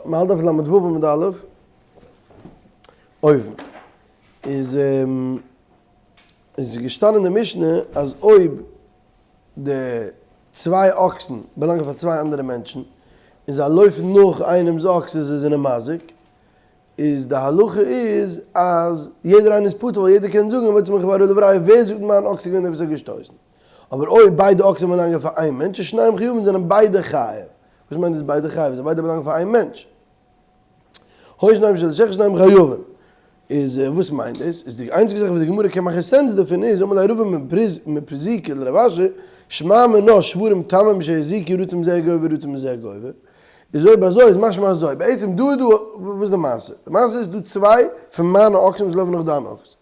מ'האלט דף ל"ו עמוד א', אויבן, איז איז געשטאנען אין די משנה אז אויב די צוויי אקסן באלאנגען פאר צוויי אנדערע מענטשן, און זיי לויפן נאך איינעמ'ס אקס און זיי זענען מזיק, איז די הלכה איז אז יעדער איינער איז פטור ווייל יעדער קען זאגן המוציא מחבירו עליו הראיה ווער זאגט מיין אקס איז געווען דער וואס האט געשטויסן. אבער אויב ביידע אקסן באלאנגען פאר איין מענטש איז שניהם חייבין זענען ביידע חייב. וואס מיינט דאס ביידע חייב? זיי ביידע באלאנגען פאר איין מענטש. היו שניהם של איש אחד שניהם חייבין. איז וואס מיינט דאס? איז די איינציגע זאך וואס די גמרא קען מאכן sense דערפון איז אמר ליה רבא מפרזיקא לרב אשי שמע מינה שוורים תמים שהזיקו רצים זה גובה רצים זה גובה. איז אויב אזוי איז משמע אזוי, בעצם דא איז דא, וואס איז די מעשה? די מעשה איז דא צוויי פון מיינע אקסן וואס לויפן נאך דיין אקס.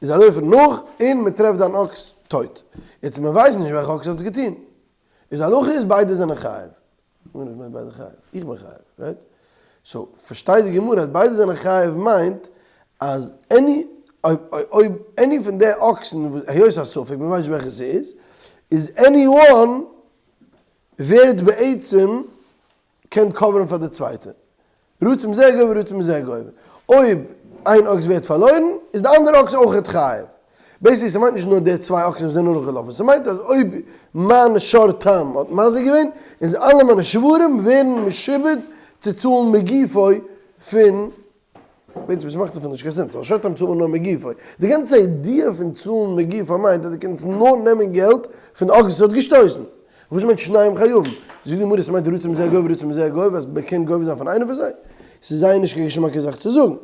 איז זיי לויפן נאך און מען טרעפט דיין אקס טויט. יעצט מען ווייסט נישט וועלכע אקס האט עס געטון. איז הלכה איז ביידע זענען חייב. וואס מיינט ביידע חייב? איך בין חייב, right? So פארשטייט די גמרא אז ביידע זענען חייב מיינט אז any אויב any פון די אקסן היות א ספק מען ווייסט נישט וועלכע ס'איז, איז any one ווערט בעצם קען cover ן פאר די צווייטע. רצים זה גובה רצים זה גובה. אויב איין אקס ווערט פארלוירן איז די אנדערע אקס אויכעט חייב. basically ס'מיינט נישט נאר די צוויי אקסן וואס זענען נאכגעלאפן, ס'מיינט אז אויב מיין שור תם האט מזיק געווען איז אלע מיינע שוורים ווערן משועבד צו צאלן מגופו פון בעצם עס מאכט אפילו נישט קיין sense, ווייל שור תם צאלט מען נאר מגופו. די גאנצע idea פון צאלן מגופו מיינט אז דו קענסט נאר נעמען געלט פון די אקס וואס האט געשטויסן. וואס מיינט שניהם חייבים? זאגט די גמרא עס מיינט רצה מזה גובה רצה מזה גובה אז מען קען גובה זיין פון איינער פון זיי. עס איז זייער נישט קיין געשמאקע זאך צו זאגן.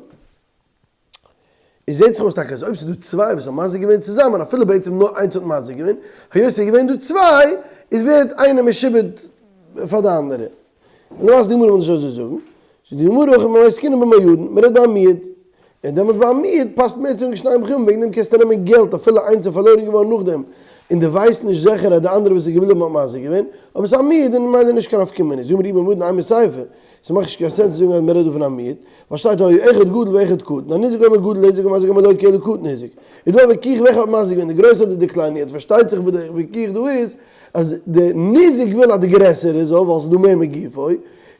עס זעט זיך אויס טאקע אז אויב ס'איז דא צוויי וואס האבן מזיק געווען צוזאמען אפילו בעצם נאר איינס האט מזיק געווען, היות ס'איז געווען דא צוויי איז ווערט איינער משועבד פאר די אנדערע. און למעשה די גמרא וויל נישט אזוי זאגן, זאגט די גמרא הכא במאי עסקינן במועדין, מען רעדט ביי א מועד, און דעמאלטס ביי א מועד פאסט מער צו זאגן שניהם חייבין, וועגן דעם קענסטו נעמען געלט אפילו איינס איז פארלוירן געווארן נאכדעם, און דו ווייסט נישט זיכער אז די אנדערע וואס איז געבליבן האט מזיק געווען, אבער ס'איז א מועד און ממילא נישט קיין נפקא מינה, זאג מיר אי במועדין אימא סיפא, ס'מאכט נישט קיין sense צו זאגן אז מען רעדט דא פון א מועד, ווייל שטייט היה אחד גדול ואחד קטן, הניזק אומר גדול הזיק והמזיק אומר לא כי אלא קטן הזיק, איז דא א וויכוח וועלכער האט מזיק געווען, די גרויסע אדער די קליינע, יעצט פארשטייט זיך וואס די וויכוח דא איז, אז די ניזק וויל אז די גרעסערע זאל ווייל ס'איז דא מער מגופו,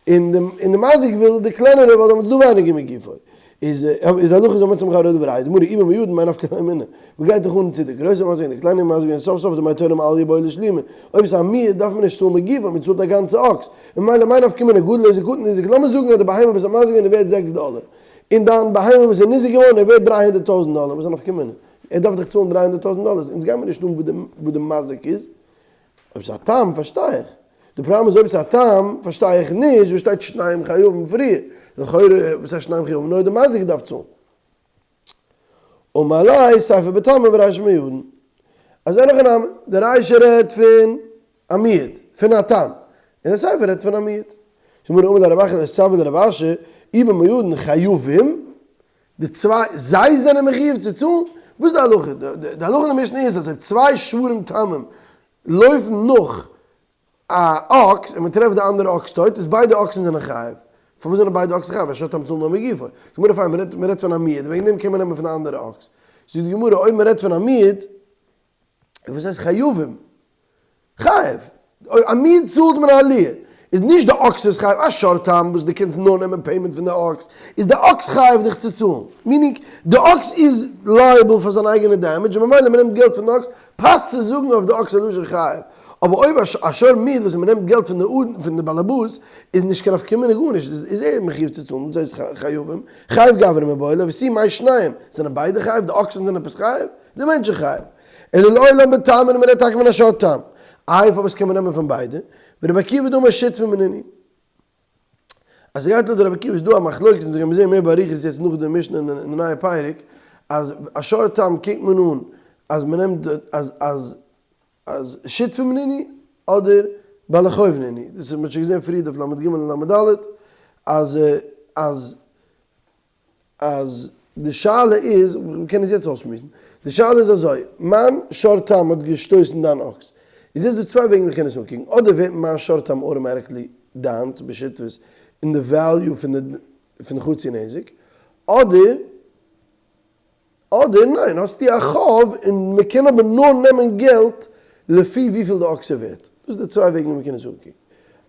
און די און די מזיק וויל די קלענערע ווייל דעמאלטס איז דא ווייניגער מגופו. איז איז די הלכה איז המצא מחברו עליו הראיה, גמרא אי במועדין מאי נפקא מינה, וואס גייט דיך אן צו די גרויסע מזיק און די קליינע מזיק און סוף סוף דמי תורא מעליא בעי לשלומי, אויב ס'איז א מועד דארף מען נישט צאלן מגופו, מען צאלט א גאנצע אקס, ממילא מאי נפקא מינה גדול הזיק קטן הזיק, לאמיר זאגן אז די בהמה וואס האט מזיק געווען איז ווערט זעקס דאלער, און דיין בהמה וואס איז ניזוק געווארן איז ווערט 300,000 דאלער, וואס איז נפקא מינה? ער דארף דאך צאלן 300,000 דאלער, אונז גיימיר נישט אן וואס די מזיק איז. אויב ס'איז א תם פארשטיי איך. די פראבלעם איז אויב ס'איז א תם פארשטיי איך נישט וואס שטייט שניהם חייבים פריער. לכאורה וואס הייסט שניהם חייבים נאר די מזיק דארף צאלן. אמר ליה סיפא בתמים ורישא במועדין. אז אין הכי נמי, די רישא רעדט פון א מועד, פון א תם, און די סיפא רעדט פון א מועד. זאגט גמרא אמר ליה רב אחא לסבא דרב אשי, אי במועדין חייבים, די צוויי, זיי זענען מחיוב צו צאלן? וואס איז די הלכה? די הלכה אין די משנה איז אז אויב צוויי שוורים תמים לויפן נאך א אקס און מען טרעפט די אנדערע אקס טויט איז ביידע אקסן זענען חייב. פארוואס זענען ביידע אקסן חייב? א שור תם צאלט נאר מגופו. זאגט גמרא פיין, מען רעדט פון א מועד, וועגן דעם קען מען נעמען פון די אנדערע אקס. זאגט די גמרא אויב מען רעדט פון א מועד, וואס הייסט חייבים? חייב! אויב א מועד צאלט מען א עליה, איז נישט די אקס איז חייב, א שור תם וואס דו קענסט נאר נעמען payment פון די אקס, איז די אקס חייב דיך צו צאלן. meaning, די אקס איז liable פאר זיין אייגענע damage און ממילא מען נעמט געלט פון די אקס, פאסט צו זאגן אויף די אקס א לשון חייב. אבער אויב א שור מועד וואס מען נעמט געלט פון די פון די באלעבאס, איז נישט קיין נפקא מינה גארנישט, איז ער מחיוב צו צאלן, וואס הייסט חייבים? חייב גברא מיבעי ליה, ותו מאי שניהם, זענען ביידע חייב? די אקסן זענען עפעס חייב? די מענטש איז חייב. אלא לעולם בתמין און מ'רעדט טאקע פון א שור תם. איי פארוואס קען מען נעמען פון ביידע? ורבי עקיבא דאמר שותפין נינהו. אז ס'גייט לויט רבי עקיבא איז דא א מחלוקת אונז גיימיר זעהן מער באריכות יעצט נאך די משנה אין די נייע פרק אז א שור תם קוקט מען אן אז מ'נעמט אז אז אז שותפין נינהו אדער בעלי חוב נינהו דאס האט מען שוין געזעהן פריער דף לג און לד אז אז אז די שאלה איז, מיר קענען עס יעצט אויסשמועסן, די שאלה איז אזוי, מיין שור תם האט געשטויסן דיין אקס, איז יעצט דא צוויי וועגן ווי מ'קען עס אנקוקן, אדער ווערט מיין שור תם automatically דיינס בשותפות אין די value פון די פון חצי נזק, אדער אדער ניין האסטו א חוב און מ'קען אבער נאר נעמען געלט לפי וויפיל די אקס איז ווערט, דאס איז די צוויי וועגן ווי מ'קען עס אנקוקן.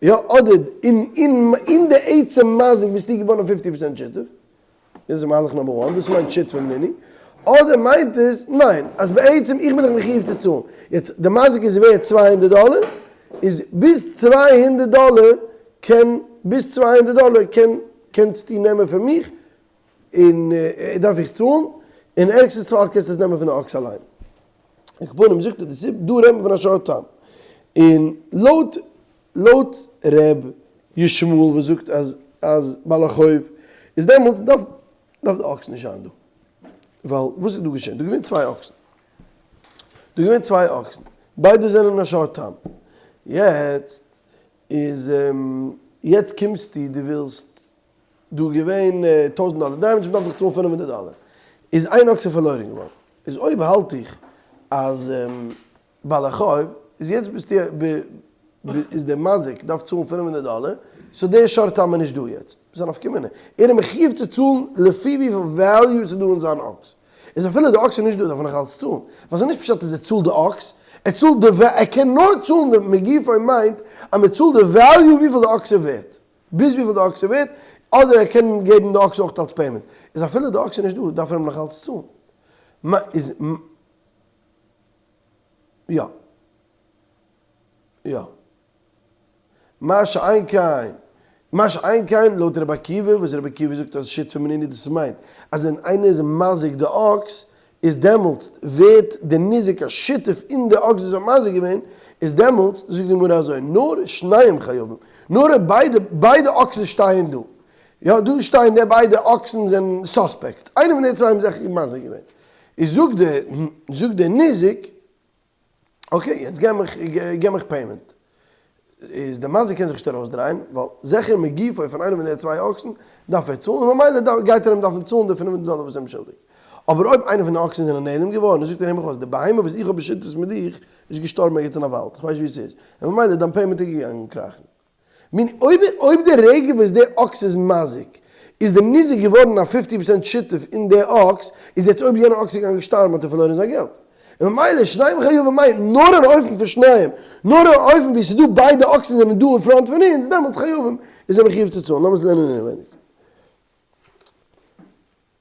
יא, אדער אין אין אין די עצם מזיק ביסטו געווארן א fifty percent שותף, דאס איז מהלך number one, דאס מיינט שותפים נינהו, אדער מיינט עס ניין, אז בעצם איך בין דאך מחיוב צו צאלן, יעצט די מזיק איז ווערט 200 דאלער, איז ביז 200 דאלער קען, ביז 200 דאלער קען קענסטו נעמען פון מיך, און דארף איך צאלן, אין ערגסטע פאל קענסטו עס נעמען פון די אקס אליין. על כל פנים זאגט ער די סיבה, דא רעדט מען פון א שור תם, און לויט לויט ר' ישמעאל וואס זאגט אז אז בעל החוב איז דעמאלטס דארף דארף די אקס נישט זיין דא, ווייל וואס איז דא געשען? דא געווען צוויי אקסן, דא געווען צוויי אקסן, ביידע זענען א שור תם, יעצט איז יעצט קומסטו דו ווילסט דא געווען טויזנט דאלער damage מ'דארף דאך צאלן 500 דאלער, איז איין אקס איז פארלוירן געווארן, איז אויב האלט איך אז בעל החוב איז יעצט ביסטו ב ב איז דער מזיק דארף צאלן 500 דאלער, so דער שור תם איז נישט דא יעצט, ס'איז א נפקא מינה, ער איז מחיוב צו צאלן לפי וויפיל value ס'איז דא אין זיין אקס, איז אפילו די אקס איז נישט דא דארף ער נאך אלץ צאלן, ווייל ס'איז נישט פשט אז ער צאלט די אקס, ער צאלט די ער קען נאר צאלן די מגופו מיינט אז מ'צאלט די value וויפיל די אקס איז ווערט. ביז וויפיל די אקס איז ווערט, אדער ער קען געבן די אקס אויך אלס payment, איז אפילו די אקס איז נישט דא דארף ער אים נאך אלץ צאלן. איז יא. יא. מה שאין כן, מה שאין כן לויט רבי עקיבא, וואס רבי עקיבא זאגט אז שותפים נינהו דאס מיינט אז ווען איינער איז מזיק די אקס, איז דעמאלטס ווערט די ניזק א שותף אין די אקס וואס האט מזיק געווען, איז דעמאלטס זאגט די גמרא אזוי, נאר שניהם חייבים, נאר אויב ביידע ביידע אקסן שטייען דא, יא דא שטייען די ביידע אקסן זענען suspects, איינער פון די צוויי האבן זיכער מזיק געווען, איז זאגט די זאגט די ניזק, okay יעצט געב מיך געב מיך payment. איז די מזיק קען זיך נישט ארויסדרייען, ווייל זיכער מגופו פון איינע פון די צוויי אקסן דארף ער צאלן, און ממילא גייט ער אים דארפן צאלן די 500 דאלער וואס ער איז אים שולדיג. אבער אויב איינע פון די אקסן זענען נעלם געווארן, זאגט ער אים אויס, די בהמה וואס איך האב בשותפות מיט דיך איז געשטארבן ערגעץ אין א וואלד, איך ווייס נישט וואו עס איז, און ממילא דיין payment איז געגאנגען קראכן. מין אויב אויב די רגע וואס די אקס איז מזיק איז די ניזק געווארן א fifty percent שותף אין די אקס, איז יעצט אויב יענע אקס איז געגאנגען שטארבן האט ער פארלוירן זיין געלט. און ממילא שניהם חייבים מיינט נאר אין אופן פון שניהם, נאר אין אופן ווי ס'איז דא ביידע אקסן זענען דא אין front פון אונז, דעמאלטס חייבים איז ער מחיוב צו צאלן. לאמיר עס לערנען אינעווייניג.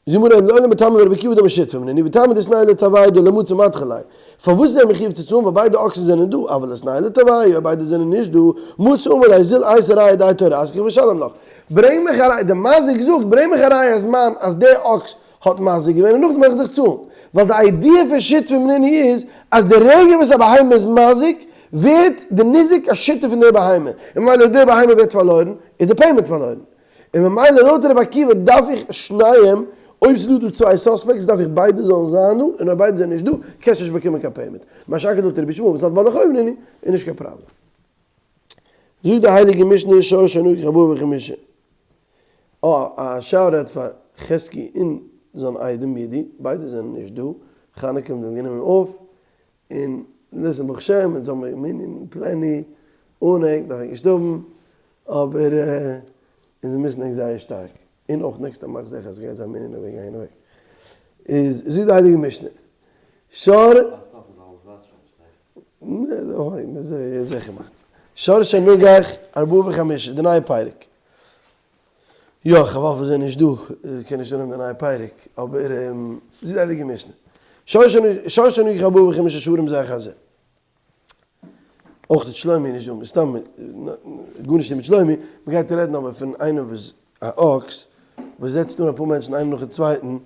זאגט מיר לעולם בטעמא ורבי עקיבא דאמר שותפים נינהו וטעמא דליתנהו לתרוייהו דלא מצי מדחי ליה. פארוואס איז ער מחיוב צו צאלן ווייל ביידע אקסן זענען דא, אבל ליתנהו לתרוייהו אויב ביידע זענען נישט דא, מצי אמר ליה זיל אייתי ראיה דאי תורתך ושלם לך. ברענג מיך א ראיה, די מזיק זאגט ברענג מיך א ראיה אז מיין אז די אקס האט מזיק געווען און נאכדעם וועל איך דיך צאלן. ווייל די idea פון שותפים נינהו איז אז די רגע וואס א בהמה איז מזיק ווערט די ניזק א שותף אין די בהמה, און ממילא אויב די בהמה ווערט פארלוירן איז די payment פארלוירן. און ממילא לויט רבי עקיבא דארף איך שניהם, אויב ס'איז דא דא צוויי suspects דארף איך ביידע זאלן זיין דא, און אויב ביידע זענען נישט דא קענסטו נישט באקומען קיין payment. מה שאין כן לויט רבי ישמעאל וואס האלט בעל החוב נינהו איז נישט קיין פראבלעם. זאגט די הייליגע משנה שור שנגח ארבעה וחמישה. אה, א shout out פאר חזקי און זיין איידעם מידי, ביידע זענען נישט דא, חנוכה האבן זיי גענומען אויף, און ליסן ברוך השם אונז האבן מיר מנין plenty אן ענק דארף איך נישט האבן, אבער אונז מוזן ענק זייער שטארק, און אויך next time מאך זיכער אז ס'גייט זיין מנין אוועק גיין אוועק, איז זאגט די הייליגע משנה, שור שור שנגח ארבעה וחמישה, די נייע פרק. יא, חבל פאר זיי נישט דא, איך קען נישט אנהייבן די נייע פרק, אבער זי די הייליגע משנה. שור שנגח ארבעה וחמישה שוורים זה אחר זה. אויך די שלומי איז נישט דא, מסתם גארנישט מיט שלומי, מ'גייט רעדן אבער פון איינער וואס א אקס וואס זעצט אן אפאר מענטשן איינער נאכן צווייטן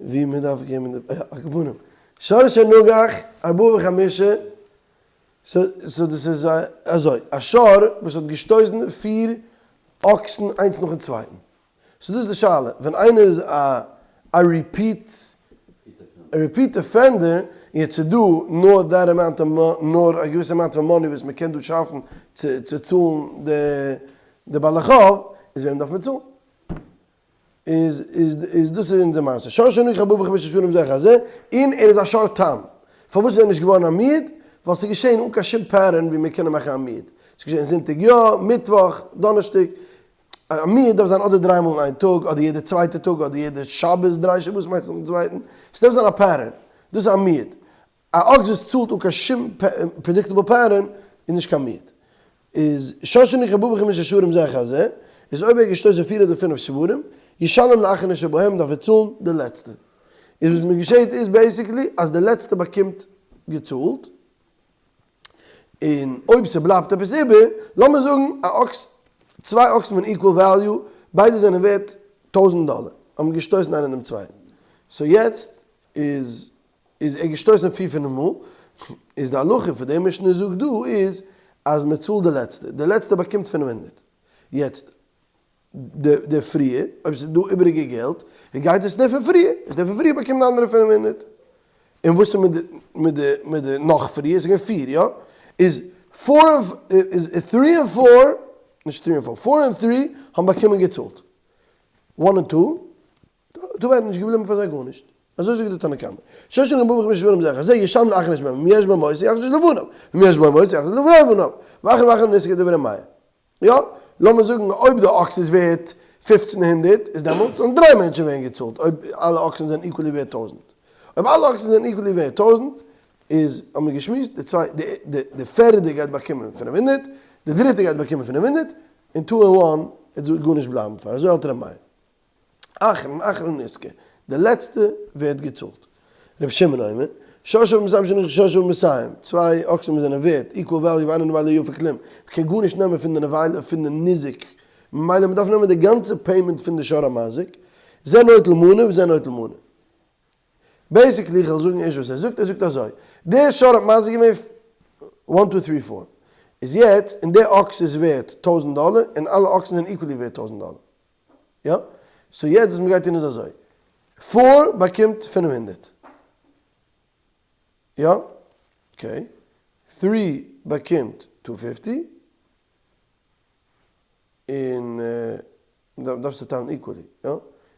ווי מ'דארף געבן די על כל פנים. שור שנגח ארבעה וחמישה so דאס איז אזוי, א שור וואס האט געשטויסן פיר אקסן איינס נאכן צווייטן. so דאס איז די שאלה, ווען איינער איז א א repeat repeat offender, און יעצט איז דא נאר that amount of נאר א געוויסע amount פון money וואס מען קען דא שאפן צו צו צאלן די די בעלי חוב, איז וועם דארף מען צאלן? איז איז איז דאס איז אונזער מעשה. שור שנגח ארבעה וחמישה שוורים זה אחר זה, און ער איז א שור תם. פארוואס איז ער נישט געווארן א מועד? ווייל ס'איז געשען אן קיין שום pattern ווי מיר קענען מאכן א מועד. ס'איז געשען זונטאג יא, מיטוואך, דאנערשטאג. א מועד דארף זיין אדער דריי מאל אין איין טאג, אדער יעדע צווייטע טאג, אדער יעדע שבת, דריי שבתים איינס נאכן צווייטן. ס'דארף זיין א pattern. דאס איז א מועד. א אקס וואס צאלט אן קיין שום predictable pattern איז נישט קיין מועד. איז שור שנגח ארבעה וחמשה שוורים זה אחר זה, איז אויב ער האט געשטויסן פיר אדער פינף שוורים, ישלם לאחרון שבהם דארף ער צאלן די לעצטע. איז וואס מען געשעהט איז basically אז די לעצטע באקומט געצאלט, און אויב ס'בלייבט עפעס איבער, לאמיר זאגן א אקס, צוויי אקסן פון equal value, ביידע זענען ווערט טויזנט דאלער, האבן געשטויסן איינער דעם צווייטן, so יעצט איז איז ער געשטויסן פיר פינף מאל, איז די הלכה פון די משנה זאגט דא איז אז מען צאלט די לעצטע, די לעצטע באקומט 500, יעצט די די פריער, אויב ס'איז דא איבעריגע געלט, גייט עס דער פון פריער, איז דער פון פריער באקומט די אנדערע 500. און וואס איז מיט די מיט די מיט די נאך פריער, ס'איז געווען פיר, יא? איז four איז three און four, נישט three און four, four און three האבן באקומען געצאלט. one און two, דא ווערט נישט געבליבן פאר זיי גארנישט. אזוי זאגט די תנא קמא. שש און ארבעה וחמישה שוורים זה אחר זה, ישלם לאחרון שבהם, אם יש בו מותר יחזיר לפניו, ואם יש בו מותר יחזיר לפני לפניו, ואחרון ואחרון נשכר כדברי מאיר. יא, לאמיר זאגן אויב די אקס איז ווערט פופצן הונדערט, איז דעמאלטס זאלן דריי מענטשן ווערן געצאלט, אויב אלע אקסן זענען equally ווערט טויזנט. אויב אלע אקסן זענען equally ווערט טויזנט, איז האבן מיר געשמועסט, די צוויי, די די פערדע גייט באקומען פינף הונדערט, די דריטע גייט באקומען פינף הונדערט, און two און one וועט גארנישט בלייבן פאר, אזוי האלט ר' מאיר. אחרון אחרון נשכר, די לעצטע ווערט געצאלט. רבי שמעון אומר, ששה ומאתים שנגחו ששה ומאתים, צוויי אקסן וואס זענען ווערט equal value ואין הנבילה יפה כלום, מ'קען גארנישט נעמען פון די נבילה פון די ניזק, ממילא מ'דארף נעמען די גאנצע payment פון די שור המזיק, זה נוטל מנה וזה נוטל מנה. basically איך וועל זאגן ערשט וואס ער זאגט, ער זאגט אזוי, דער שור האט מזיק געווען one two three four, איז יעצט, און דער אקס איז ווערט טויזנט דאלער, און אלע אקסן זענען equally ווערט טויזנט דאלער. יא? so יעצט וואס מ'גייט טון איז אזוי, four באקומט 500. יא? okay. three באקומט two fifty. און מ'דארף צוטיילן equally, יא?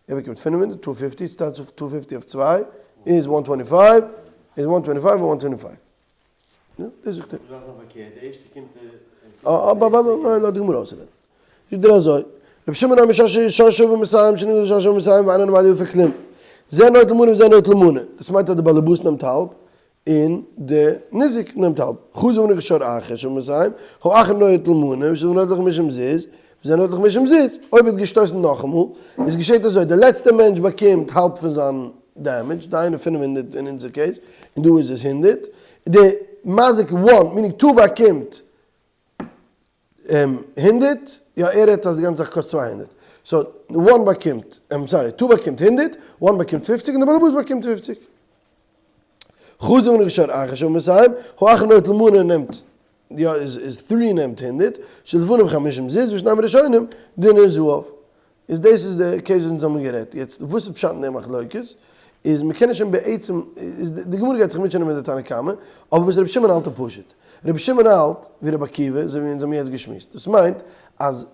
ער באקומט 500, two fifty, צוטיילט צו two fifty אויף צוויי איז one twenty five, איז one twenty five און one twenty five. יא, דאס זאגט ער. וואס דארף זיין פארקערט? די ערשטע קומט די. אה, אה, אה, לאז די גמרא אויסרעדן. זאגט ער אזוי, רבי שמעון אומר ששה ומאתים שנגח ששה ומאתים ואין הנבילה יפה כלום, זה נוטל מנה וזה נוטל מנה, דאס מיינט אז די בעלעבאס נעמט האלב און די ניזק נעמט האלב, חזר ונגח שור אחר שווה מאתים, האחרון נוטל מנה ושלפניו נוטל חמישים זוז, וזה נוטל חמישים זוז, אויב האט געשטויסן נאכאמאל, איז געשעט אזוי, די לעצטע מענטש באקומט האלב פון זיין damage, דהיינו 500 אין אונזער case, און דא איז עס הונדערט, די מזיק one, meaning two באקומט הונדערט, יא ער רעדט אז די גאנצע זאך קאסט 200, so one באקומט, I'm sorry, two באקומט הונדערט, one באקומט פופציג און די בעלעבאס באקומט פופציג. חזר ונגח שור אחר שווה מאתים, האחרון נוטל מנה נעמט, יא איז three נעמט הונדערט, שלפניו חמישים זוז ושנים הראשונים דינר זהב. איז דאס איז די case וואס אונז האבן גערעדט. יעצט וואס איז פשט אין די מחלוקת? איז מ'קען נישט בעצם, איז די גמרא גייט זיך מוטשענען מיט די תנא קמא, אבער וואס רבי שמעון האלט איז פשוט. רבי שמעון האלט ווי רבי עקיבא, אזוי ווי אונז האבן יעצט געשמועסט. דאס מיינט אז,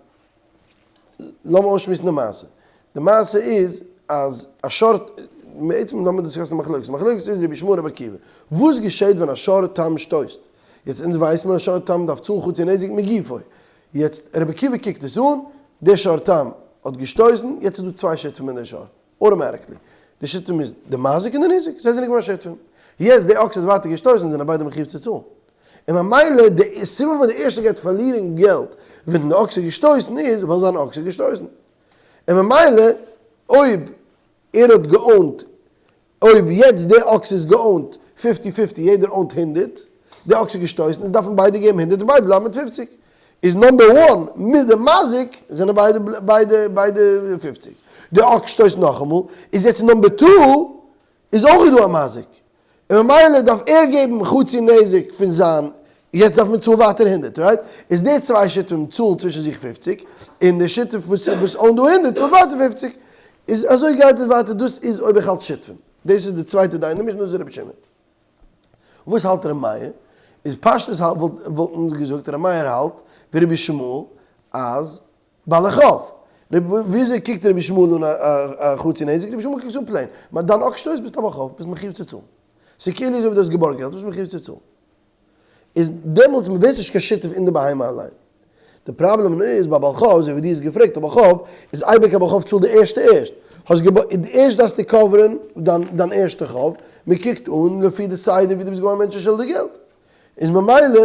לאמיר אויסשמועסן די מעשה. די מעשה איז אז א שור, בעצם לאמיר discuss ן די מחלוקת. די מחלוקת איז רבי ישמעאל רבי עקיבא. וואס געשעט ווען א שור תם שטויסט? יעצט אונז ווייסן מיר א שור תם דארף צאלן חצי נזק מגופו. יעצט רבי עקיבא קוקט עס אן, דער שור תם האט געשטויסן, יעצט איז דא צוויי שותפים אין דער שור, automatically, די שותפים איז די מזיק און די ניזק, זיי זענען געווארן שותפים, יעצט די אקס האט ווייטער געשטויסן זענען ביידע מחיוב צו צאלן, און ממילא די סיבה פארוואס די ערשטע גייט פארלירן געלט ווען די אקס האט געשטויסן איז ווייל זיין אקס האט געשטויסן, און ממילא אויב ער האט גע own ט אויב יעצט די אקס איז גע own ט fifty fifty יעדער own ט הונדערט, די אקס איז געשטויסן איז דארפן ביידע געבן הונדערט און ביידע בלייבן מיט פופציג, איז number one מיט די מזיק זענען ביידע ביידע ביידע פופציג, די אקס שטויסט נאכאמאל איז יעצט number two איז אויך דא א מזיק, און ממילא דארף ער געבן חצי נזק פון זיין, יעצט דארף מען צאלן ווייטער הונדערט, right? איז די צוויי שותפים צאלן צווישן זיך פופציג, און די שותף וואס וואס own ט דא הונדערט צאלט ווייטער פופציג. איז אזוי גייט עס ווייטער, דאס איז אויב איך האלט שותפים. דאס איז די צווייטע דיין אין די משנה, דאס איז רבי שמעון. וואס האלט ר' מאיר? איז פשטות וואלט אונז געזאגט ר' מאיר האלט ווי רבי ישמעאל אז בעלי חוב. וויאזוי קוקט רבי ישמעאל אן א חצי נזק? רבי ישמעאל קוקט עס אן plain. דיין אקס שטויסט ביסט א בעל חוב, ביסט מחיוב צו צאלן. ס'איז כאילו אזוי ווי דו האסט געבארגט געלט, ביסט מחיוב צו צאלן. איז דעמאלטס מען ווערט נישט קיין שותף אין די בהמה אליין. די פראבלעם איז ביי בעל חוב, אזוי ווי דו האסט געפרעגט, א בעל חוב איז אייביג א בעל חוב צאלט די ערשטע ערשט. האסט געבא די ערשט דארפסטו cover ן דיין דיין ערשטע חוב, מען קוקט אן לפי די סדר ווי דו ביסט געווארן מענטשן שולדיג געלט. איז ממילא.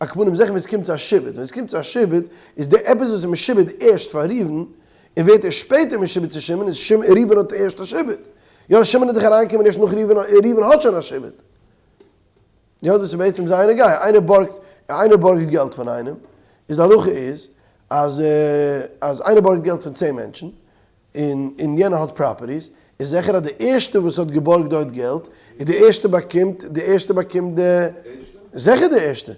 על כל פנים זיכער ווען עס קומט צו א שעבוד, ווען עס קומט צו א שעבוד איז די עפעס וואס איז משועבד ערשט פאר ראובן, און ווערט ערשט שפעטער משועבד צו שמעון, איז ראובן האט ערשט א שעבוד. יא שמעון איז דאך אריינגעקומען ערשט נאך ראובן, ראובן האט שוין א שעבוד. יא דאס איז בעצם זייער נוגע, איינער בארגט, איינער בארגט געלט פון איינעם, איז די הלכה איז אז אז איינער בארגט געלט פון צען מענטשן, און און יענער האט properties, איז זיכער אז די ערשטע וואס האט געבארגט דארט געלט, איז די ערשטע באקומט, די ערשטע באקומט די, זיכער די ערשטע.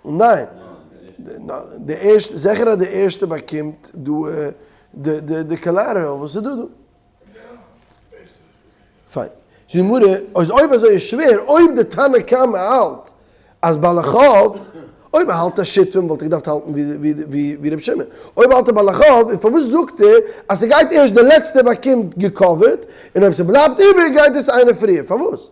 ניין. די ערשטע, זיכער אז די ערשטע באקומט דא די די collateral וואס איז דא דא. פיין. זאגט די גמרא, אז אויב אזוי איז שווער, אויב די תנא קמא האלט אז בעל החוב, אויב ער האלט אז שותפים וואלט ער געדארפט האלטן ווי רבי שמעון, אויב האלט ער בעל החוב, איז פארוואס זאגט ער אז ס'גייט ערשט די לעצטע באקומט געקאווערט, און אויב ס'בלייבט איבער גייט עס איינער פריער, פארוואס?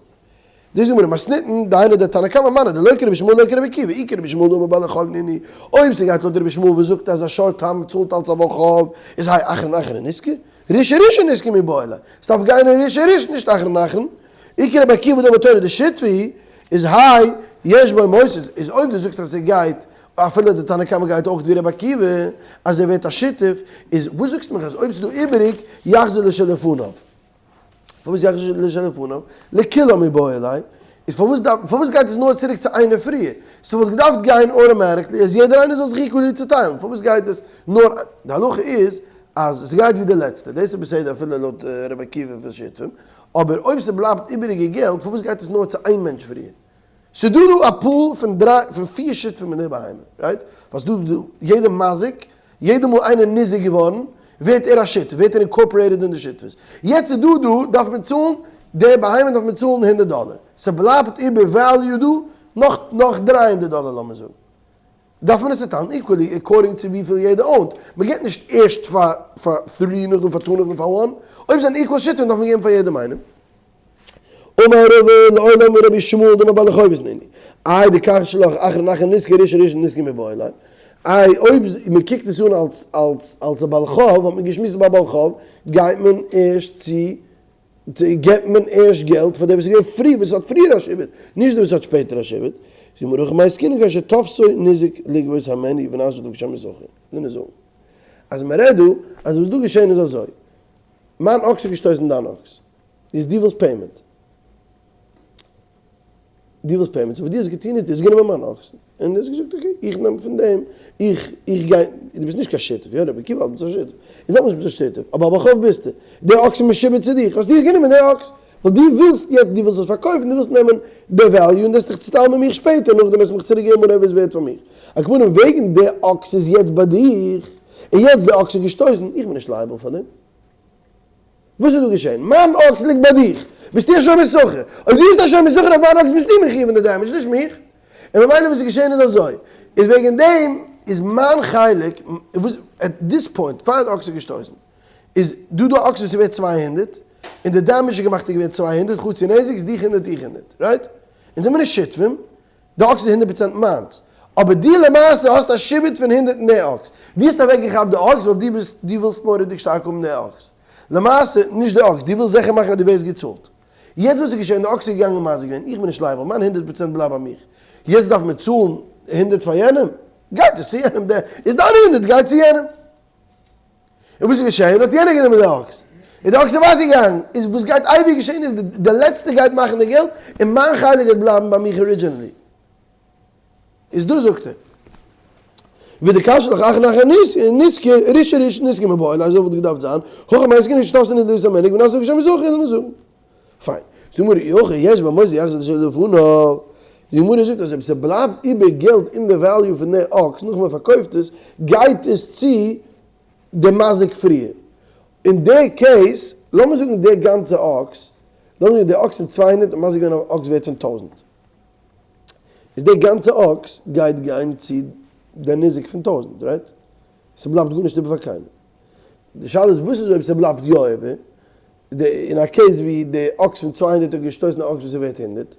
דאס זאגט גמרא, מתניתין, דהיינו דער תנא קמא מני דלא כרבי ישמעאל לא כרבי עקיבא, אי כרבי ישמעאל דאמר בעלי חוב נינהו, אויב ס'גייט לויט רבי ישמעאל וואס זאגט אז א שור תם צאלט אלץ א בעל חוב, איז האי אחרון אחרון נשכר, ראשון ראשון נשכר מיבעי ליה, ס'דארף גיין אין ראשון ראשון נישט אחרון אחרון, אי כרבי עקיבא דאמר תורא דשותפי, איז האי יש בו מוסיף, איז אויב דו זאגסט אז ס'גייט, אפילו די תנא קמא גייט אויך ווי רבי עקיבא, אז ער ווערט א שותף, איז וואס זאגסטו מיך אז אויב ס'איז דא איבעריג, יחזיר לשלפניו. פארוואס יחזיר לשלפניו? לכולם מיבעי ליה, איז פארוואס דארף, פארוואס גייט עס נאר צוריק צו איינער פריער? ס'וואלט געדארפט גיין automatically אז יעדער איינער זאל זיך equally צוטיילן, פארוואס גייט עס נאר, די הלכה איז אז ס'גייט ווי די לעצטע, דאס איז בסדר אפילו לויט רבי עקיבא פון שותפים, אבער אויב ס'בלייבט איבעריגע געלט פארוואס גייט עס נאר צו איין מענטש פריער? ס'דא דא א pool פון דריי פון פיר שותפים אין די בהמה, right? ווייל ס'דא דא יעדע מזיק, יעדע מאל איינער ניזוק געווארן ווערט ער א שותף, ווערט ער incorporated אין די שותפות. יעצט איז דא דא דארף מען צאלן, די בהמה דארף מען צאלן הונדערט דאלער, ס'בלייבט איבער value דא נאך נאך 300 דאלער לאמיר זאגן. דארף מען עס צוטיילן equally according צו וויפיל יעדער own ט, מען געבט נישט ערשט פאר פאר three נאכדעם פאר two נאכדעם פאר one, אויב זענען equal שותפים דארף מען געבן פאר יעדעם איינעם. אמר רבא לעולם רבי ישמעאל דאמר בעלי חובות נינהו, איי דקשיא לך אחרון אחרון נשכר ראשון ראשון נשכר מיבעי ליה, איי אויב מען קוקט עס אן אלס אלס אלס א בעל חוב האט מען געשמועסט ביי בעל חוב גייט מען ערשט צו געבט מען ערשט געלט פאר דער וואס איז געווען פרי וואס האט פריער א שעבוד, נישט דער וואס האט שפעטער א שעבוד, זאגט גמרא הכא במאי עסקינן כאשר תפסו ניזק לגבות הימנו ונעשה עליו כשומר שכר, לאמיר זאגן אז מען רעדט דא אז וואס דא געשען איז אזוי, מיין אקס האט געשטויסן דיין אקס, איז דו ווילסט payment, דו ווילסט payment, so וואס דו האסט געטון איז דו האסט גענומען מיין אקס, און דו האסט געזאגט okay איך נעם פון דעם, איך איך גיי, דו ביסט נישט קיין שותף, יא רבי עקיבא האלט ביסט א שותף, איך זאג נישט ביסט א שותף, אבער א בעל חוב ביסטו, די אקס איז משועבד צו דיך, האסט דו גענומען די אקס, ווייל דו ווילסט יעצט, דו ווילסט עס פארקויפן, דו ווילסט נעמען די value און דאס דיך צוטיילן מיט מיך שפעטער, נאכדעם וועסט מיך צוריק געבן whatever איז ווערט פאר מיך. על כל פנים וועגן די אקס איז יעצט ביי דיך, און יעצט די אקס איז געשטויסן, איך בין נישט liable פאר דעם. וואס איז דא געשען? מיין אקס ליגט ביי דיך, ביסטו א שומר שכר? אויב דו ביסט א שומר שכר אויף מיין אקס ביסטו מחיוב אין די damage, נישט מיך. און ממילא וואס איז געשען איז אזוי, איז וועגן דעם איז מיין חלק, וואס at this point, פאר די אקס איז געשטויסן, איז דא דא אקס וואס איז ווערט 200, און די damage איז געמאכט איז געווען 200, חצי נזק איז דיך הונדערט איך הונדערט, right? אונז זעמיר נישט שותפים, די אקס איז הונדערט פראצענט מיינס, אבער דו למעשה האסט א שעבוד פון הונדערט אין די אקס, דו האסט אוועק געכאפט די אקס ווייל דו ביסט דו ווילסט מורא'דיג שטארק האבן די אקס, למעשה נישט די אקס, דו ווילסט זיכער מאכן אז דו ווערסט געצאלט, יעצט וואס איז געשען די אקס איז געגאנגען מזיק געווען, איך בין נישט liable, מיין הונדערט פראצענט בלייבט ביי מיך, יעצט דארף מען צאלן הונדערט פאר יענעם, גייט עס צו יענעם, די איז דיין הונדערט גייט צו יענעם. און וואס איז געשען? האט יענער גענומען די אקס, און די אקס איז ווייטער געגאנגען, איז וואס גייט אייביג געשען איז די לעצטע גייט מאכן די געלט, און מיין חלק גייט בלייבן ביי מיך originally. איז דא זאגט ער, ודקשיא לך אחרון אחרון נשכר, ראשון ראשון נשכר מיבעי ליה, אזוי וואלט געדארפט זיין, הכא במאי עסקינן כשתפסו ניזק לגבות הימנו ונעשה עליו כשומר שכר, לאמיר זאגן. פיין. זאגט די גמרא, אי הכי יש בו מותר יחזיר לשלפניו, די גמרא זאגט אז אויב ס'בלייבט איבער געלט אין די value פון די אקס נאך מען פארקויפט עס, גייט עס צו די מזיק פריער. אין די case, לאמיר זאגן די גאנצע אקס, לאמיר זאגן די אקס פון 200 האט מזיק געווען א אקס ווערט פון טויזנט. איז די גאנצע אקס גייט גיין צו די ניזק פון טויזנט, right? ס'בלייבט גארנישט איבער פאר קיינעם. די שאלה איז וואס איז אויב ס'בלייבט יא איבער, אין א case ווי די אקס פון 200 האט געשטויסן א אקס וואס איז ווערט הונדערט,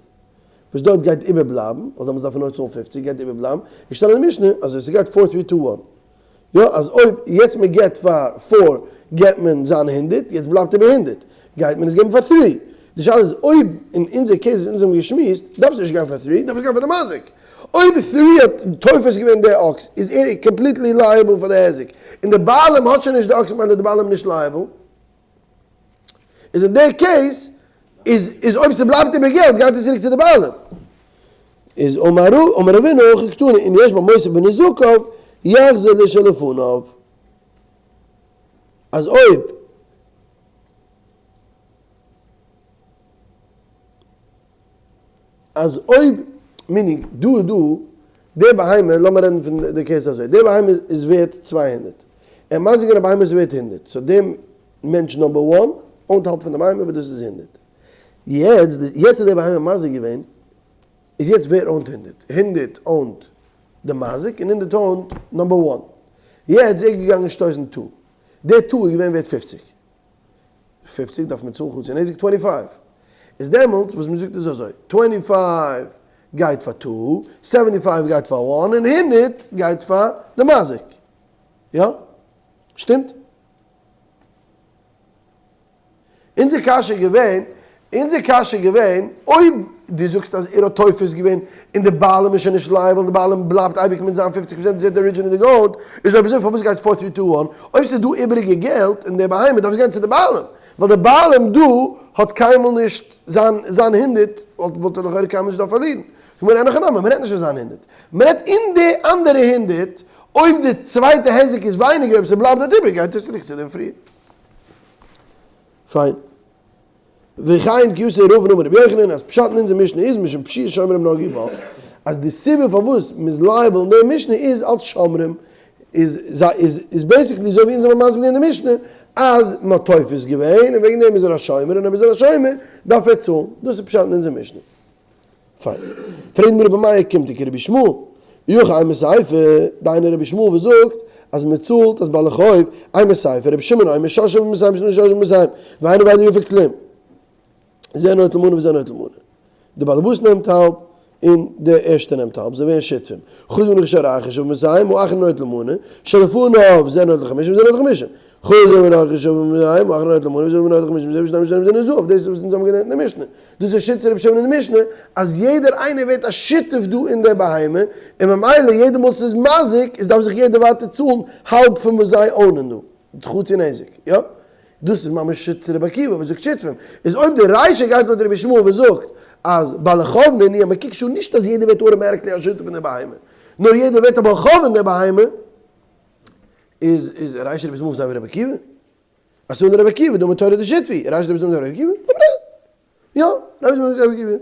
וואס דארט גייט איבערבלייבן, ווייל דעמאלטס דארף ער נאר צאלן פופציג, גייט איבערבלייבן, איז געשטאנען אין משנה אז אויב ס'גייט four three two one, יא אז אויב יעצט מען געט פאר four געט מען זיין הונדערט, יעצט בלייבט איבער הונדערט, גייט מען עס געבן פאר three, די שאלה איז אויב אין אונזער case וואס אונז האבן געשמועסט, דארף עס נישט גיין פאר three, דארף עס גיין פאר די מזיק. אויב three האט תופס געווען די אקס איז ער completely liable פאר די היזק, און די בעלים האט שוין נישט די אקס ממילא איז די בעלים נישט liable. איז אין די case איז איז אויב ס'בלייבט איבער געלט גייט עס צוריק צו די בעלים. איז אמר רבינא הכי קתני אם יש בה מוסיף בנזקיו יחזיר לשלפניו אז אויב אז אויב meaning דא איז דא די בהמה לאמיר רעדן פון די case אזוי די בהמה איז ווערט 200 ער מזיק געווען א בהמה איז ווערט 100 so דעם מענטש number one own ט האלב פון די בהמה וואס דאס איז 100 יעצט יעצט איז די בהמה מזיק געווען איז יעצט ווער own ט 100? 100 own ט די מזיק און 100 own ט number one יעצט איז ער געגאנגען שטויסן two די two איז געווען ווערט 50 50 דארף מען צאלן חצי נזק 25 איז דעמאלטס וואס מען זאגט איז אזוי 25 גייט פאר 2 75 גייט פאר 1 און 100 גייט פאר די מזיק. יא? שטימט? אונזער קשיא איז געווען, אונזער קשיא איז געווען, אויב דו זאגסט אז ער האט תופס געווען און די בעלים איז שוין נישט liable, די בעלים בלייבט אייביג מיט זיין 50 פראצענט וואס ער האט originally גע own ט, איז אויב אזוי פארוואס גייט four three two one? אויב ס'איז דא איבעריגע געלט אין די בהמה דארף עס גיין צו די בעלים, ווייל די בעלים דא האט קיינמאל נישט זיין זיין הונדערט וואלט ער לכאורה קיינמאל נישט דארף פארלירן. כ'מיין אין הכי נמי, מ'רעדט נישט פון זיין הונדערט, מ'רעדט אין די אנדערע הונדערט, אויב די צווייטע היזק איז ווייניגער אויב ס'בלייבט דארט איבער גייט עס צוריק צו דעם פריער. פיין. וכן כי אתא רבין אמר רבי יוחנן אז פשט אין אונזער משנה איז משום פשיעה שומרים נגעו בה, אז די סיבה פארוואס מ'איז liable אין די משנה איז אלץ שומרים, איז איז איז basically אזוי ווי אונז האבן מסביר געווען די משנה אז מ'האט תופס געווען און וועגן דעם איז ער א שומר און אויב איז ער א שומר דארף ער צאלן, דאס איז פשט אין אונזער משנה. פיין. פרעגט מיר רבי מאיר קומט די רבי ישמעאל, אי הכי אימא סיפא, דהיינו רבי ישמעאל וואס זאגט אז מען צאלט אז בעלי חוב, אימא סיפא, רבי שמעון אומר ששה במאתים שני ששה במאתים, ואינו ואינו יפה כלום. זה נוטל מנה וזה נוטל מנה. די בעל הבית נעמט האלב און די ערשטע נעמט האלב, זיי ווערן שותפים. חוץ מנכס שור אחר שבמאתים, האחרון נוטל מנה, שלפניו זה נוטל חמישים וזה נוטל חמישים. חוץ מנכס שור שבמאתים, האחרון נוטל מנה וזה נוטל חמישים וזה ושניים ושניים וזה זהב. דאס איז וואס אונז האבן געלערנט אין די משנה. דאס איז שיטת רבי שמעון אין די משנה, אז יעדער איינער ווערט א שותף דא אין דער בהמה, און ממילא יעדע מאל ס'איז מזיק, איז דארף זיך יעדער ווייטער צאלן האלב פון וואס זיי own ען דא, חצי נזק, יא? דאס איז ממש שיטת רבי עקיבא וואס זאגט שותפים, איז אויב די רישא גייט לויט רבי ישמעאל וואס זאגט אז בעלי חוב נינהו, אז מ'קוקט שוין נישט אז יעדער ווערט automatically א שותף אין דער בהמה, נאר יעדער ווערט א בעל חוב אין דער בהמה, איז איז רישא רבי ישמעאל זיין ווי רבי עקיבא? אסור לרבי עקיבא, דאמר תורה דשותפי, רישא רבי ישמעאל זיין רבי עקיבא? יא, רבי ישמעאל זאגט רבי עקיבא.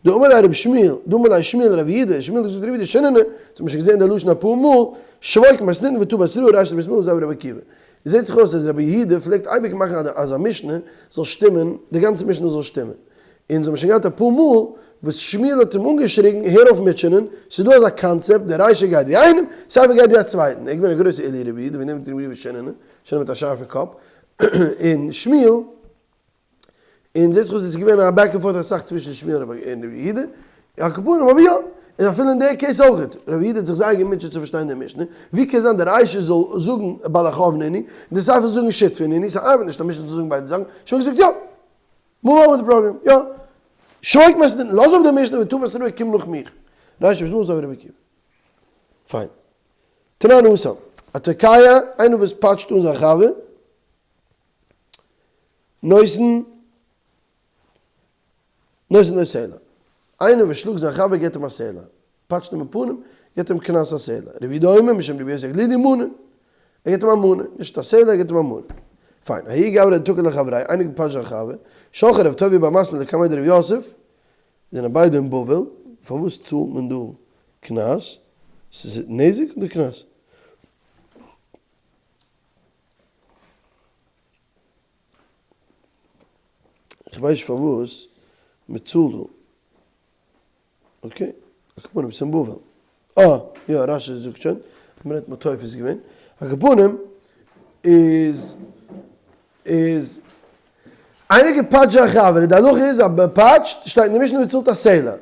דאמר ליה רבי שמואל, דאמר ליה שמואל לרבי יהודה, שמואל האט געזאגט רבי יהודה שיננא, אונז האבן שוין געזען די לשון אפאר מאל, שבוק מתניתין ותא בתראה, רישא רבי ישמעאל זיין רבי עקיבא. זעט זיך אויס אז רבי יהודה פלעגט אייביג מאכן אז א משנה זאל שטימען, די גאנצע משנה זאל שטימען. אונז האבן שוין געהאט אפאר מאל וואס שמואל האט אים אנגעשריגן, הער אויף מוטשענען, ס'איז דא אזא קאנצעפט, די רישא גייט ווי איינעם, סיפא גייט ווי א צווייטן. ער איז געווען א גרויסע עילוי רבי יהודה, וועגן דעם האט ער אים גערופן שיננא, שיננא מיט א שארפע קאפ, און שמואל, און זעט זיך אויס עס איז געווען א back and forth אסאך צווישן שמואל און רבי יהודה, על כל פנים אבער יא, און אפילו אין די case אויכעט, רבי יהודה האט זיך זייער געמוטשעט צו פארשטיין די משנה, ווי קען זיין די רישא זאל זאגן בעלי חוב נינהו, און די סיפא זאל זאגן שותפי נינהו, ס'ארבעט נישט א משנה זאל זאגן ביידע זאכן, שמואל האט געזאגט יא, move on מיט די פראגראם, יא, שבוק מתניתין, לאז אפ די משנה ותא בתראה קום נאך מיך, רישא רבי ישמעאל זאגט רבי עקיבא. פיין. תנן התם, התוקע, איינער וואס פאטשט אן זיין חבר, נותן, נותן לו סלע. איינער וואס שלאגט זיין חבר געבט אים א סלע. פאטשט אים אין פנים, געבט אים קנס א סלע. רבי יהודה אומר משום רבי יוסי הגלילי מנה. ער געבט אים א מנה, נישט א סלע, ער געבט אים א מנה. פיין, ההוא גברא דתקע לחבריה, איינער געפאטשט זיין חבר, שלחה רב טוביה בר מתנה לקמיה דרב יוסף, זענען ביידע אין בבל, פארוואס צאלט מען דא קנס? ס'איז נזק אדער קנס? איך ווייס נישט פארוואס מען צאלט דא. okay, על כל פנים ס'איז אין בבל. אה, יא, רש"י זאגט שוין, מען רעדט מ'האט תופס געווען. על כל פנים איז איז איינער געפאטשט זיין חבר, די הלכה איז אז מען פאטשט, שטייט אין די משנה מען צאלט א סלע.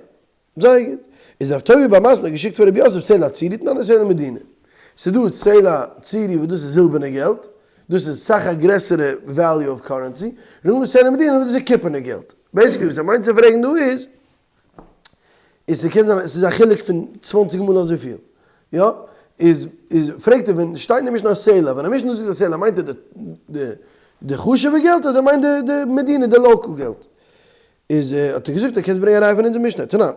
זייער גוט. איז רב טוביה בר מתנה געשיקט פאר רבי יוסף סלע צורי תנן סלע מדינה. ס'איז דא סלע צורי וואס דאס איז זילבערנע געלט, דאס איז סאך א גרעסערע value of currency, און נאכדעם סלע מדינה וואס דאס איז קופערנע געלט. basically וואס ער מיינט צו פרעגן דא איז. איז ס'קען זיין אז ס'איז א חילוק פון צוואנציג מאל אזויפיל, יא? איז איז פרעגט ער ווען שטייט אין די משנה סלע, ווען א משנה זאגט א סלע מיינט ער די די די חשוב'ע געלט אדער מיינט די די מדינה די local געלט? איז האט ער געזאגט ער קענסט ברענגען א ראיה פון אונזער משנה, תנן,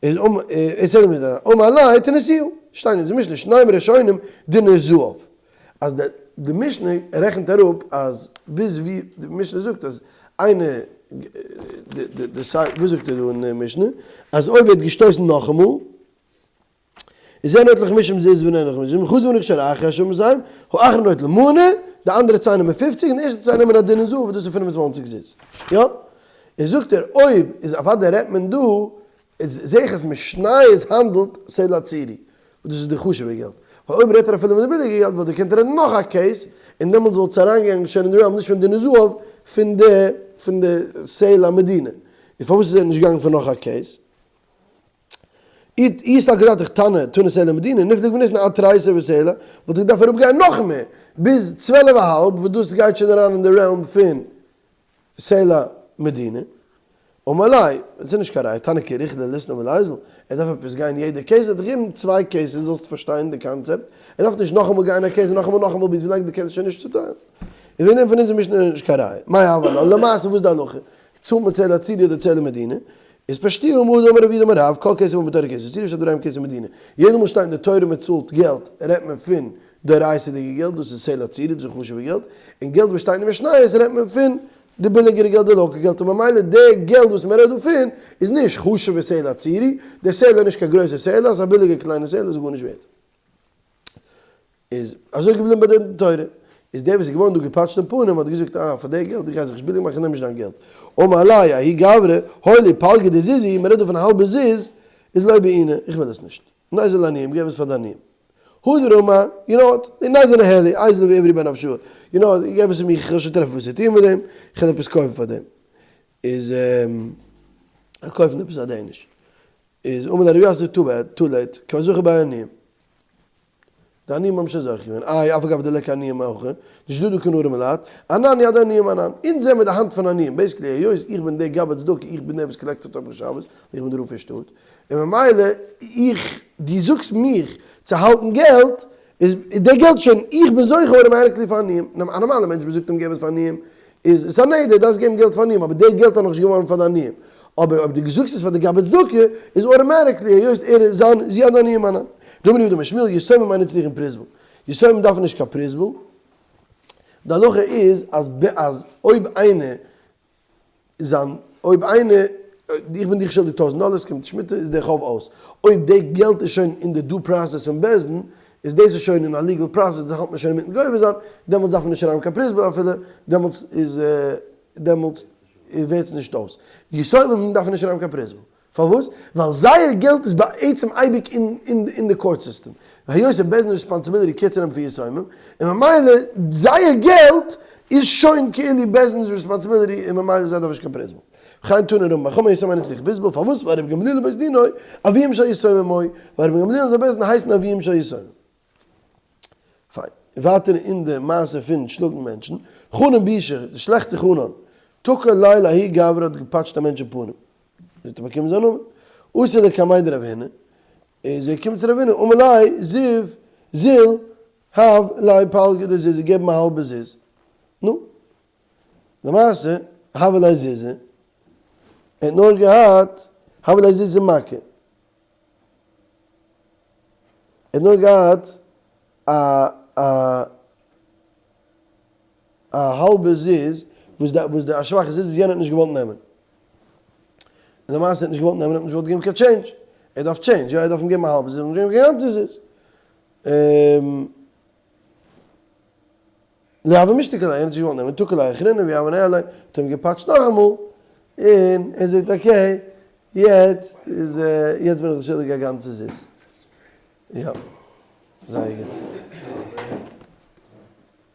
איז אמ איז סדר משנה, אמר ליה תניתוה, שטייט אין אונזער משנה שנים ראשונים דינר זהב, אז די די משנה רעכנט אראפ אז ביז ווי די משנה זאגט אז איינער די די די סיי וואס זאגט ער דא אין די משנה אז אויב ער האט געשטויסן נאכאמאל איז זה נוטל חמישים זוז ונר חמישים חוזר ונכשל אחר אשר מסיים האחרון נוטל מנה די אנדערע צוויי נעמען פופציג און די ערשטע צוויי נעמען א דינר זהב וואס דאס איז 25 זוז יא איז זאגט ער אויב איז אוודאי רעדט מען דא איז זעה איך אז משניות האנדלט סלע צורי, וואס דאס איז די חשוב'ע געלט, ווייל אויב רעדט ער אפילו פון די ביליגע געלט וואלט ער געקענט רעדן נאך א case, און דעמאלטס וואלט עס אריינגעגאנגען שוין אין די realm נישט פון דינר זהב, פון די פון די סלע מדינה. איז פארוואס איז ער נישט געגאנגען פון נאך א case? אי סלקא דעתך תנא תנא סלע מדינה, נפלוג וניתני עד תריסר וסלע, וואלט ער געדארפט אראפגיין נאך מער, ביז צוועלף א האלב, וואס דאס גייט שוין אריין אין די realm פון סלע מדינה, אמר ליה, עס איז נישט קיין ראיה, תנא כי ריכלא ליתני וליזיל, ער דארף עפעס גיין יעדע case, ער האט דיך געגעבן צוויי cases זאלסט פארשטיין די קאנצעפט, ער דארף נישט נאכאמאל גיין א case און נאכאמאל נאכאמאל ביז ווילאנג די case איז שוין נישט צוטיילט. און וועגן דעם פון אונזער משנה איז נישט קיין ראיה. מאי הוה עלה, למעשה וואס איז די הלכה? צאלט מען סלע צורי אדער סלע מדינה? איז פשטוה מהא דאמר רב יהודה אמר רב, כל כסף האמור בתורה כסף צורי ושאר דברים כסף מדינה. יעדע מאל שטייט אין די תורה מען צאלט געלט רעדט מען פון דאורייתא'דיגע געלט, דאס איז סלע צורי, דאס איז חשוב'ע געלט, און געלט וואס שטייט אין משניות רעדט מען פון די ביליגערע געלט די local געלט און ממילא די געלט וואס מען רעדט דא פון איז נישט חשוב'ע סלע צורי, די סלע איז נישט קיין גרויסע סלע, עס איז א ביליגע קליינע סלע, איז גארנישט ווערט. איז אזוי געבליבן ביי די תורה. איז דער וואס איז געווארן דא געפאטשט אין פנים האט געזאגט אה פאר די געלט איך גיי זיך נישט ביליג מאכן איך נעם נישט דיין געלט. אמר ליה ההוא גברא הואיל ופלגא דזוזא מען רעדט דא פון א האלבע זוז איז לא בעינא איך וויל עס נישט. ניזיל לעניים געב עס פאר די עניים. הדר אמר, you know what, ניזיל ניהלי, איזיל ועברי בי נפשאי, you know what, געב עס צו מיך איך וועל שוין טרעפן וואס צו טון מיט דעם, איך וועל עפעס קויפן פאר דעם. איז ער קויפן עפעס א Danish. איז אמר ליה רב יוסף too bad, too late, כבר זכו ביה עניים. די עניים האבן שוין זוכה געווען, איי אף על גב דליכא עניים הכא, נישט דא דא קיין ארעמע לייט, אנן יד עניים אנן, אונז זעמיר די האנט פון עניים, basically היות איך בין דער גבאי צדקה, איך בין דער וואס collect אפ תומכי שבת, איך בין דער רב פון שטאט, און ממילא איך, דו זאגסט מיך צו האלטן געלט, איז די געלט שוין, איך בין זוכה automatically פאר עניים, א נארמאלער מענטש מען זאגט אים געב עס פאר עניים, איז עס א נדר, דארפסט געבן געלט פאר עניים, אבער די געלט איז נאכנישט געווארן פאר די עניים, אבער אויב דו זאגסט עס פאר די גבאי צדקה, איז automatically היות ער איז זיין איז יד עניים אנן. דאמר רב יהודה אמר שמואל, יתומים אינן צריכין פרוזבול, יתומים דארפן נישט קיין פרוזבול, די הלכה איז אז אז אויב איינער זיין אויב איינער איך בין דיך שולדיג טויזנט דאלער עס קומט שמיטה איז דער חוב אויס, אויב די געלט איז שוין אין די due process פון בית דין איז דאס איז שוין אין א legal process דאס האלט מען שוין אינמיטן גובה זיין, דעמאלטס דארף מען נישט שרייבן קיין פרוזבול אפילו, דעמאלטס איז דעמאלטס ווערט עס נישט אויס. יתומים דארפן נישט שרייבן קיין פרוזבול. פארוואס? ווייל זייער געלט איז בעצם אייביג אין די court system, והיות אז בית דין responsibility care צו נעמען פון יתומים, און ממילא זייער געלט איז שוין כאילו בית דין'ס responsibility און ממילא זיי דארפן נישט קיין פרוזבול. וכן תנא רמי בר חמא יתומים אינן צריכין פרוזבול, פארוואס? ווייל רבי גמליאל ובית דינו אביהם של יתומים היו, ווייל רבי גמליאל און זיין בית דין הייסן אביהם של יתומים. פיין. ווייטער אין די מעשה פון שלאגן מענטשן, חנן בישא, די שלעכטע חנן, תקע ליה לההוא גברא האט געפאטשט א מענטש אין פנים. האט ער באקומען זיין נאמען. אתא לקמיה דרב הונא, איז ער געקומען צו רב הונא, אמר ליה זיו זיל הב ליה פלגא דזוזא, געב אים א האלבע זוז. נו. למעשה, הב ליה זוזא, ער האט נאר געהאט הב ליה זוזא מכה. ער האט נאר געהאט א א א האלבע זוז וואס די וואס די א שוואכע זוז וואס יענער האט נישט געוואלט נעמען. און למעשה האט נישט געוואלט נעמען האט נישט געוואלט געבן קיין change. ער דארף change, יא ער דארף אים געבן א האלבע זוז, ער האט נישט געגעבן קיין גאנצע זוז. לא הוה משתקיל ליה, ער האט נישט געוואלט נעמען, תקע ליה אחרינא והוה ניהליה, האט אים געפאטשט נאכאמאל, און ער זאגט okay, יעצט איז יעצט בין איך דיר שולדיג א גאנצע זוז. יא, זייער גוט.